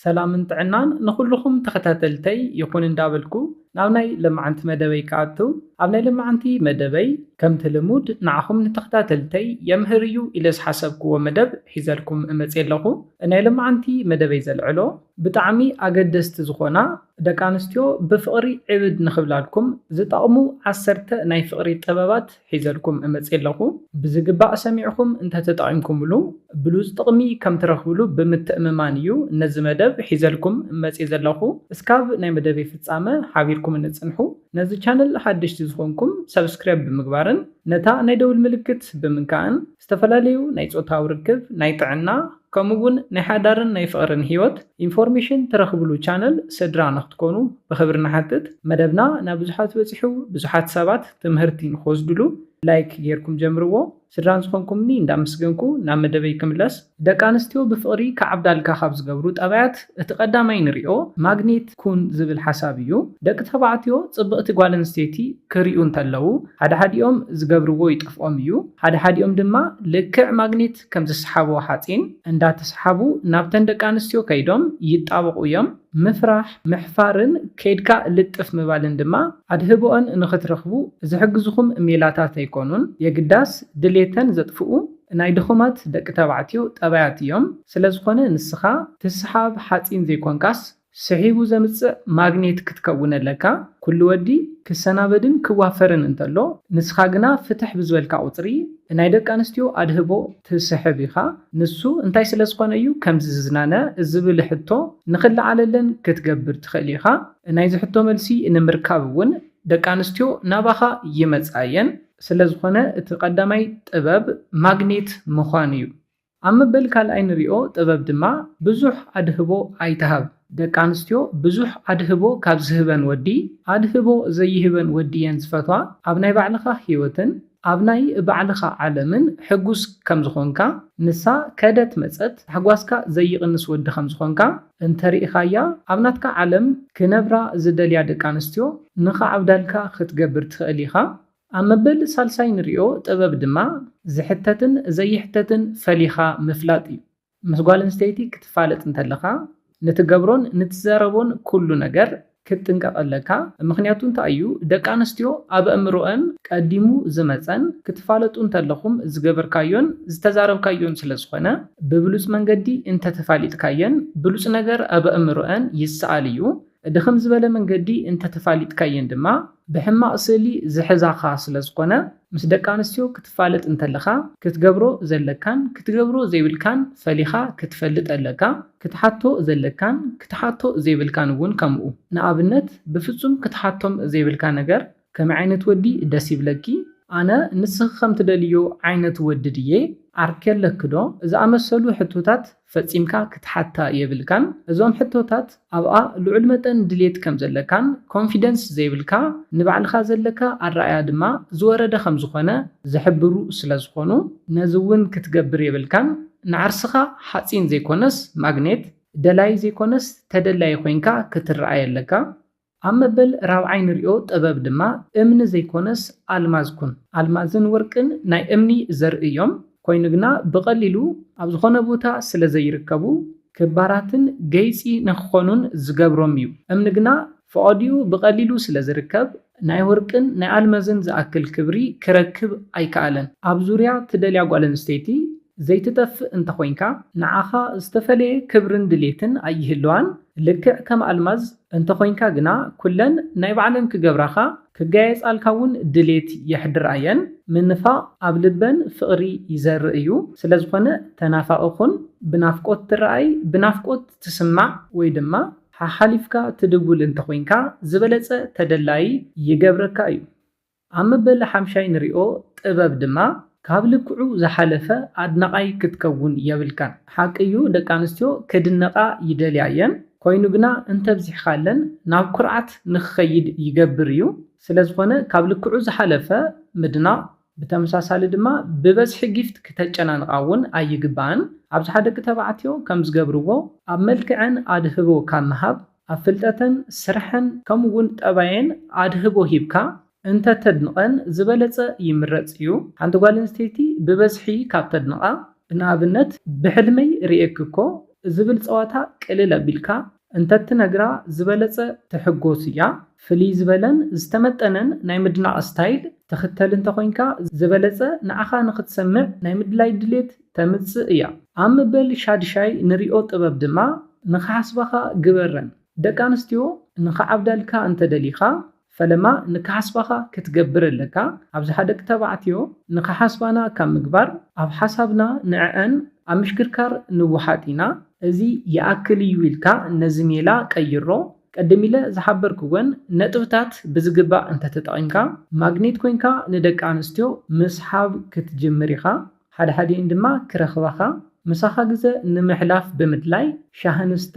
ሰላምን ጥዕናን ንኹልኹም ተኸታተልተይ ይኹን እንዳበልኩ ናብ ናይ ለማዓንቲ መደበይ ክኣቱ፣ ኣብ ናይ ለማዓንቲ መደበይ ከምቲ ልሙድ ንዓኹም ንተኸታተልተይ የምህር እዩ ኢለ ዝሓሰብክዎ መደብ ሒዘልኩም እመፅእ ኣለኹ። ናይ ለማዓንቲ መደበይ ዘልዕሎ ብጣዕሚ ኣገደስቲ ዝኾና ደቂ ኣንስትዮ ብፍቕሪ ዕብድ ንኽብላልኩም ዝጠቕሙ ዓሰርተ ናይ ፍቕሪ ጥበባት ሒዘልኩም እመፅእ ኣለኹ። ብዝግባእ ሰሚዕኹም እንተተጠቒምኩምሉ ብሉፅ ጥቕሚ ከም ትረኽብሉ ብምትእምማን እዩ ነዚ መደብ ሒዘልኩም እመፅእ ዘለኹ። እስካብ ናይ መደበይ ፍጻመ ሓቢርኩም እንፅንሑ። ነዚ ቻነል ሓደሽቲ ዝኾንኩም ሰብስክራይብ ብምግባርን ነታ ናይ ደውል ምልክት ብምንካእን ዝተፈላለዩ ናይ ጾታዊ ርክብ፣ ናይ ጥዕና፣ ከምኡ እውን ናይ ሓዳርን ናይ ፍቕርን ህይወት ኢንፎርሜሽን ትረኽብሉ ቻነል ስድራ ንክትኮኑ ብኽብሪ ንሓትት። መደብና ናብ ብዙሓት በፂሑ፣ ብዙሓት ሰባት ትምህርቲ ንክወስድሉ ላይክ ጌርኩም ጀምርዎ። ስድራን ዝኾንኩምኒ እንዳመስገንኩ ናብ መደበይ ክምለስ። ደቂ ኣንስትዮ ብፍቕሪ ክዓብዳልካ ካብ ዝገብሩ ጠባያት እቲ ቀዳማይ ንሪኦ ማግኔት ኩን ዝብል ሓሳብ እዩ። ደቂ ተባዕትዮ ጽብቕቲ ጓል ኣንስተይቲ ክሪኡ እንተለዉ ሓደ ሓዲኦም ዝገብርዎ ይጠፍኦም እዩ። ሓደ ሓዲኦም ድማ ልክዕ ማግኔት ከም ዝሰሓቦ ሓጺን እንዳተሰሓቡ ናብተን ደቂ ኣንስትዮ ከይዶም ይጣበቑ እዮም። ምፍራሕ፣ ምሕፋርን ከይድካ ልጥፍ ምባልን ድማ ኣድህቦኦን ንኽትረኽቡ ዝሕግዝኹም ሜላታት ኣይኮኑን። የግዳስ ድሌተን ዘጥፍኡ ናይ ድኹማት ደቂ ተባዕትዮ ጠባያት እዮም። ስለ ዝኾነ ንስኻ ትስሓብ ሓጺን ዘይኮንካስ ስሒቡ ዘምጽእ ማግኔት ክትከውን ኣለካ። ኩሉ ወዲ ክሰናበድን ክዋፈርን እንተሎ ንስኻ ግና ፍትሕ ብዝበልካ ቁጽሪ ናይ ደቂ ኣንስትዮ ኣድህቦ ትስሕብ ኢኻ። ንሱ እንታይ ስለ ዝኾነ እዩ ከምዚ ዝዝናነ ዝብል ሕቶ ንኽለዓለለን ክትገብር ትኽእል ኢኻ። ናይዚ ሕቶ መልሲ ንምርካብ እውን ደቂ ኣንስትዮ ናባኻ ይመጻ እየን። ስለ ዝኾነ እቲ ቀዳማይ ጥበብ ማግኔት ምዃን እዩ። ኣብ መበል ካልኣይ ንሪኦ ጥበብ ድማ ብዙሕ ኣድህቦ ኣይትሃብ። ደቂ ኣንስትዮ ብዙሕ ኣድህቦ ካብ ዝህበን ወዲ ኣድህቦ ዘይህበን ወዲ እየን ዝፈትዋ። ኣብ ናይ ባዕልኻ ህይወትን ኣብ ናይ ባዕልኻ ዓለምን ሕጉስ ከም ዝኾንካ፣ ንሳ ከደት መጸት ታሕጓስካ ዘይቕንስ ወዲ ከም ዝኾንካ እንተሪኢኻያ፣ ኣብ ናትካ ዓለም ክነብራ ዝደልያ ደቂ ኣንስትዮ ንኽዓብዳልካ ክትገብር ትኽእል ኢኻ። ኣብ መበል ሳልሳይ ንሪኦ ጥበብ ድማ ዝሕተትን ዘይሕተትን ፈሊኻ ምፍላጥ እዩ። ምስ ጓል ኣንስተይቲ ክትፋለጥ እንተለኻ ንትገብሮን ንትዛረቦን ኩሉ ነገር ክትጥንቀቕ ኣለካ። ምኽንያቱ እንታይ እዩ? ደቂ ኣንስትዮ ኣብ ኣእምሮአን ቀዲሙ ዝመጸን ክትፋለጡ እንተለኹም ዝገበርካዮን ዝተዛረብካዮን ስለ ዝኾነ ብብሉጽ መንገዲ እንተተፋሊጥካየን ብሉጽ ነገር ኣብ ኣእምሮአን ይሰኣል እዩ። ድኽም ዝበለ መንገዲ እንተተፋሊጥካየን ድማ ብሕማቕ ስእሊ ዝሕዛኻ ስለ ዝኾነ ምስ ደቂ ኣንስትዮ ክትፋለጥ እንተለኻ ክትገብሮ ዘለካን ክትገብሮ ዘይብልካን ፈሊኻ ክትፈልጥ ኣለካ። ክትሓቶ ዘለካን ክትሓቶ ዘይብልካን እውን ከምኡ። ንኣብነት ብፍጹም ክትሓቶም ዘይብልካ ነገር ከመይ ዓይነት ወዲ ደስ ይብለኪ? ኣነ ንስኺ ከም ትደልዮ ዓይነት ወዲ ድየ? ዓርኪ ኣለኪ ዶ? ዝኣመሰሉ ሕቶታት ፈጺምካ ክትሓታ የብልካን። እዞም ሕቶታት ኣብኣ ልዑል መጠን ድሌት ከም ዘለካን ኮንፊደንስ ዘይብልካ ንባዕልኻ ዘለካ ኣረኣያ ድማ ዝወረደ ከም ዝኾነ ዝሕብሩ ስለ ዝኾኑ ነዚ እውን ክትገብር የብልካን። ንዓርስኻ ሓጺን ዘይኮነስ ማግኔት፣ ደላይ ዘይኮነስ ተደላይ ኮይንካ ክትረኣይ ኣለካ። ኣብ መበል ራብዓይ ንሪኦ ጥበብ ድማ እምኒ ዘይኮነስ ኣልማዝ ኩን። ኣልማዝን ወርቅን ናይ እምኒ ዘርኢ እዮም። ኮይኑ ግና ብቐሊሉ ኣብ ዝኾነ ቦታ ስለ ዘይርከቡ ክባራትን ገይጺ ንክኾኑን ዝገብሮም እዩ። እምኒ ግና ፈቐዲኡ ብቐሊሉ ስለ ዝርከብ ናይ ወርቅን ናይ ኣልማዝን ዝኣክል ክብሪ ክረክብ ኣይከኣለን። ኣብ ዙርያ ትደልያ ጓል ኣንስተይቲ ዘይትጠፍእ እንተኾይንካ ንዓኻ ዝተፈለየ ክብርን ድሌትን ኣይህልዋን። ልክዕ ከም ኣልማዝ እንተኾይንካ ግና ኩለን ናይ ባዕለን ክገብራኻ ክጋየጻልካ እውን ድሌት የሕድራ እየን። ምንፋቕ ኣብ ልበን ፍቕሪ ይዘርእ እዩ። ስለ ዝኾነ ተናፋቒ ኩን። ብናፍቆት ትረኣይ፣ ብናፍቆት ትስማዕ ወይ ድማ ሓሓሊፍካ ትድውል እንተኾይንካ ዝበለጸ ተደላይ ይገብረካ እዩ። ኣብ መበል ሓምሻይ ንሪኦ ጥበብ ድማ ካብ ልክዑ ዝሓለፈ ኣድናቓይ ክትከውን የብልካን። ሓቂ እዩ ደቂ ኣንስትዮ ክድነቓ ይደልያ እየን። ኮይኑ ግና እንተብዚሕካለን ናብ ኩርዓት ንክኸይድ ይገብር እዩ። ስለ ዝኾነ ካብ ልክዑ ዝሓለፈ ምድናቕ ብተመሳሳሊ ድማ ብበዝሒ ጊፍት ክተጨናንቓ እውን ኣይግባእን። ኣብዝሓ ደቂ ተባዕትዮ ከም ዝገብርዎ ኣብ መልክዐን ኣድህቦ ካብ ምሃብ ኣብ ፍልጠተን ስርሐን ከምኡ እውን ጠባየን ኣድህቦ ሂብካ እንተተድንቐን ዝበለጸ ይምረጽ እዩ። ሓንቲ ጓል ኣንስተይቲ ብበዝሒ ካብ ተድንቓ ንኣብነት ብሕልመይ ርእየኪ እኮ ዝብል ጸዋታ ቅልል ኣቢልካ እንተትነግራ ዝበለጸ ትሕጎስ እያ። ፍልይ ዝበለን ዝተመጠነን ናይ ምድናቕ ስታይል ትኽተል እንተኾይንካ ዝበለጸ ንዓኻ ንኽትሰምዕ ናይ ምድላይ ድሌት ተምጽእ እያ። ኣብ ምበል ሻድሻይ ንሪኦ ጥበብ ድማ ንኽሓስባኻ ግበረን። ደቂ ኣንስትዮ ንኽዓብዳልካ እንተደሊኻ ፈለማ ንክሓስባኻ ክትገብር ኣለካ። ኣብዝሓ ደቂ ተባዕትዮ ንክሓስባና ካብ ምግባር ኣብ ሓሳብና ንዕዐን ኣብ ምሽክርካር ንወሓጥ ኢና። እዚ ይኣክል እዩ ኢልካ ነዚ ሜላ ቀይሮ። ቀደም ኢለ ዝሓበርክወን ነጥብታት ብዝግባእ እንተተጠቒምካ ማግኔት ኮይንካ ንደቂ ኣንስትዮ ምስሓብ ክትጅምር ኢኻ። ሓደ ሓዲኤን ድማ ክረኽባኻ ምሳኻ ግዘ ንምሕላፍ ብምድላይ ሻሂ ንስተ፣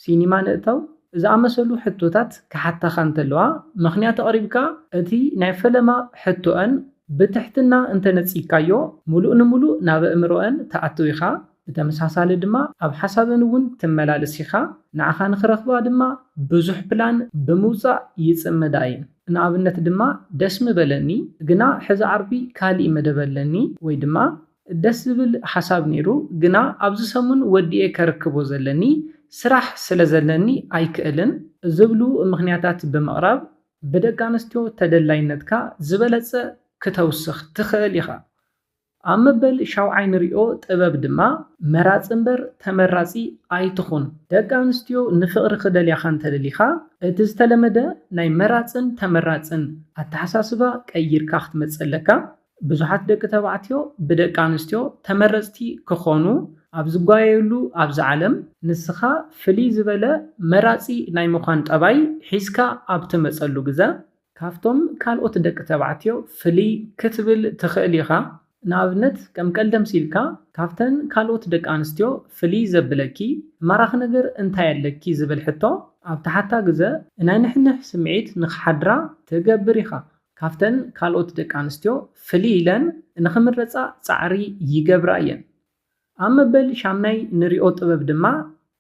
ሲኒማ ንእተው ዝኣመሰሉ ሕቶታት ክሓታኻ እንተለዋ ምኽንያት ኣቕሪብካ እቲ ናይ ፈለማ ሕቶኣን ብትሕትና እንተነጺግካዮ ሙሉእ ንሙሉእ ናብ ኣእምሮኣን ትኣቱ ኢኻ። ብተመሳሳሊ ድማ ኣብ ሓሳበን እውን ትመላልስ ኢኻ። ንዓኻ ንኽረኽባ ድማ ብዙሕ ፕላን ብምውጻእ ይጽመዳ እየን። ንኣብነት ድማ ደስ ምበለኒ ግና ሕዚ ዓርቢ ካሊእ መደብ ኣለኒ ወይ ድማ ደስ ዝብል ሓሳብ ነይሩ ግና ኣብዚ ሰሙን ወዲኤ ከርክቦ ዘለኒ ስራሕ ስለ ዘለኒ ኣይክእልን ዝብሉ ምኽንያታት ብምቕራብ ብደቂ ኣንስትዮ ተደላይነትካ ዝበለጸ ክተውስኽ ትኽእል ኢኻ። ኣብ መበል ሻውዓይ ንሪኦ ጥበብ ድማ መራጺ እምበር ተመራጺ ኣይትኹን። ደቂ ኣንስትዮ ንፍቕሪ ክደልያኻ እንተደሊኻ እቲ ዝተለመደ ናይ መራጽን ተመራጽን ኣተሓሳስባ ቀይርካ ክትመጽእ ኣለካ። ብዙሓት ደቂ ተባዕትዮ ብደቂ ኣንስትዮ ተመረጽቲ ክኾኑ ኣብ ዝጓየየሉ ኣብዚ ዓለም ንስኻ ፍልይ ዝበለ መራጺ ናይ ምዃን ጠባይ ሒዝካ ኣብ ትመጸሉ ግዘ ካብቶም ካልኦት ደቂ ተባዕትዮ ፍልይ ክትብል ትኽእል ኢኻ። ንኣብነት ከም ቀልዲ ኣምሲልካ ካብተን ካልኦት ደቂ ኣንስትዮ ፍልይ ዘብለኪ ማራኺ ነገር እንታይ ኣለኪ ዝብል ሕቶ ኣብ ትሓታ ግዘ ናይ ንሕንሕ ስምዒት ንኽሓድራ ትገብር ኢኻ። ካብተን ካልኦት ደቂ ኣንስትዮ ፍልይ ኢለን ንኽምረጻ ጻዕሪ ይገብራ እየን። ኣብ መበል ሻምናይ ንሪኦ ጥበብ ድማ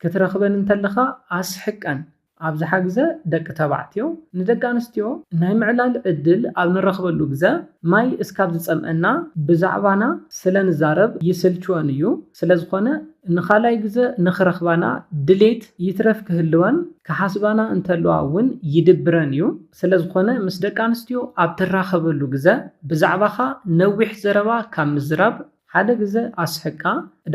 ክትረኽበን እንተለኻ ኣስሕቀን። ኣብዝሓ ግዘ ደቂ ተባዕትዮ ንደቂ ኣንስትዮ ናይ ምዕላል ዕድል ኣብ ንረኽበሉ ግዘ ማይ እስካብ ዝጸምአና ብዛዕባና ስለ ንዛረብ ይስልችወን እዩ። ስለ ዝኾነ ንኻልኣይ ግዘ ንኽረኽባና ድሌት ይትረፍ ክህልወን ክሓስባና እንተለዋ እውን ይድብረን እዩ። ስለ ዝኾነ ምስ ደቂ ኣንስትዮ ኣብ ትራኸበሉ ግዘ ብዛዕባኻ ነዊሕ ዘረባ ካብ ምዝራብ ሓደ ግዘ ኣስሕቃ።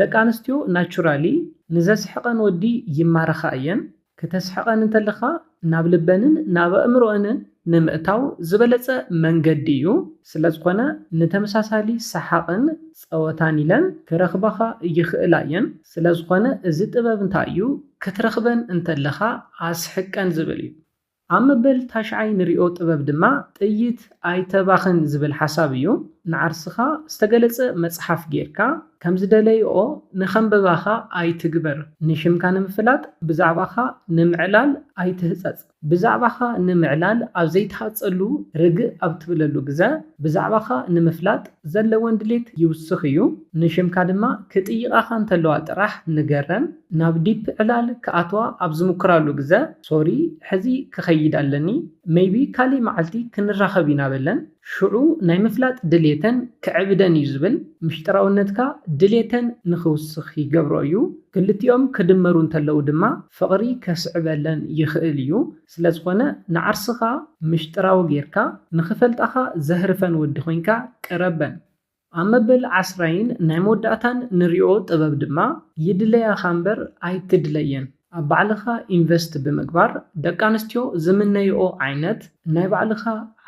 ደቂ ኣንስትዮ ናቹራሊ ንዘስሕቐን ወዲ ይማረኻ እየን። ክተስሕቐን እንተለኻ ናብ ልበንን ናብ ኣእምሮአንን ንምእታው ዝበለጸ መንገዲ እዩ። ስለ ዝኾነ ንተመሳሳሊ ሰሓቕን ጸወታን ኢለን ክረኽባኻ ይኽእላ እየን። ስለ ዝኾነ እዚ ጥበብ እንታይ እዩ? ክትረኽበን እንተለኻ ኣስሕቀን ዝብል እዩ። ኣብ መበል ታሽዓይ ንሪኦ ጥበብ ድማ ጥይት ኣይተባኽን ዝብል ሓሳብ እዩ። ንዓርስኻ ዝተገለጸ መጽሓፍ ጌርካ ከም ዝደለይኦ ንኸንብባኻ ኣይትግበር። ንሽምካ ንምፍላጥ ብዛዕባኻ ንምዕላል ኣይትህጸጽ። ብዛዕባኻ ንምዕላል ኣብ ዘይትሃጸሉ ርግእ ኣብ ትብለሉ ግዘ ብዛዕባኻ ንምፍላጥ ዘለወን ድሌት ይውስኽ እዩ። ንሽምካ ድማ ክጥይቓኻ እንተለዋ ጥራሕ ንገረን። ናብ ዲፕ ዕላል ክኣትዋ ኣብ ዝምኩራሉ ግዘ ሶሪ ሕዚ ክኸይድ ኣለኒ፣ ሜይቢ ካሊእ መዓልቲ ክንራኸብ ኢና በለን። ሽዑ ናይ ምፍላጥ ድሌተን ክዕብደን እዩ ዝብል። ምሽጥራውነትካ ድሌተን ንኽውስኽ ይገብሮ እዩ። ክልቲኦም ክድመሩ እንተለዉ ድማ ፍቕሪ ከስዕበለን ይኽእል እዩ። ስለ ዝኾነ ንዓርስኻ ምሽጥራዊ ጌርካ ንኽፈልጣኻ ዘህርፈን ወዲ ኮይንካ ቅረበን። ኣብ መበል ዓስራይን ናይ መወዳእታን ንሪኦ ጥበብ ድማ ይድለያኻ እምበር ኣይትድለየን። ኣብ ባዕልኻ ኢንቨስት ብምግባር ደቂ ኣንስትዮ ዝምነይኦ ዓይነት ናይ ባዕልኻ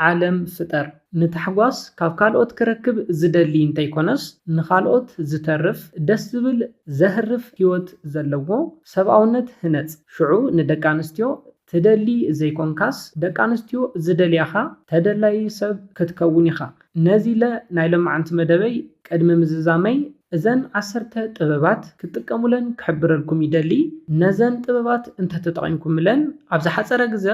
ዓለም ፍጠር። ንታሕጓስ ካብ ካልኦት ክረክብ ዝደሊ እንተይኮነስ ንኻልኦት ዝተርፍ ደስ ዝብል ዘህርፍ ህይወት ዘለዎ ሰብኣውነት ህነጽ። ሽዑ ንደቂ ኣንስትዮ ትደሊ ዘይኮንካስ ደቂ ኣንስትዮ ዝደልያኻ ተደላዪ ሰብ ክትከውን ኢኻ። ነዚ ኢለ ናይ ሎማዓንቲ መደበይ ቅድሚ ምዝዛመይ እዘን ዓሰርተ ጥበባት ክትጥቀሙለን ክሕብረልኩም ይደሊ። ነዘን ጥበባት እንተተጠቒምኩምለን ኣብ ዝሓጸረ ግዘ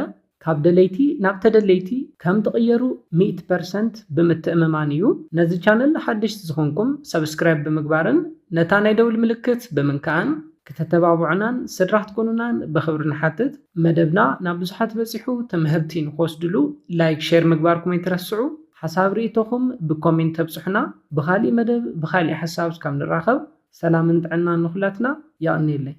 ካብ ደለይቲ ናብ ተደለይቲ ከም ትቕየሩ ሚእቲ ፐርሰንት ብምትእምማን እዩ። ነዚ ቻነል ሓደሽቲ ዝኾንኩም ሰብስክራይብ ብምግባርን ነታ ናይ ደውል ምልክት ብምንካእን ክተተባብዑናን ስድራ ክትኮኑናን ብኽብሪ ንሓትት። መደብና ናብ ብዙሓት በጺሑ ትምህርቲ ንክወስድሉ ላይክ፣ ሼር ምግባርኩም ኣይትረስዑ። ሓሳብ ርእይቶኹም ብኮሜንት ተብጽሑና። ብኻሊእ መደብ ብኻሊእ ሓሳብ እስካብ ንራኸብ ሰላምን ጥዕናን ንኹላትና። የቐንየለይ።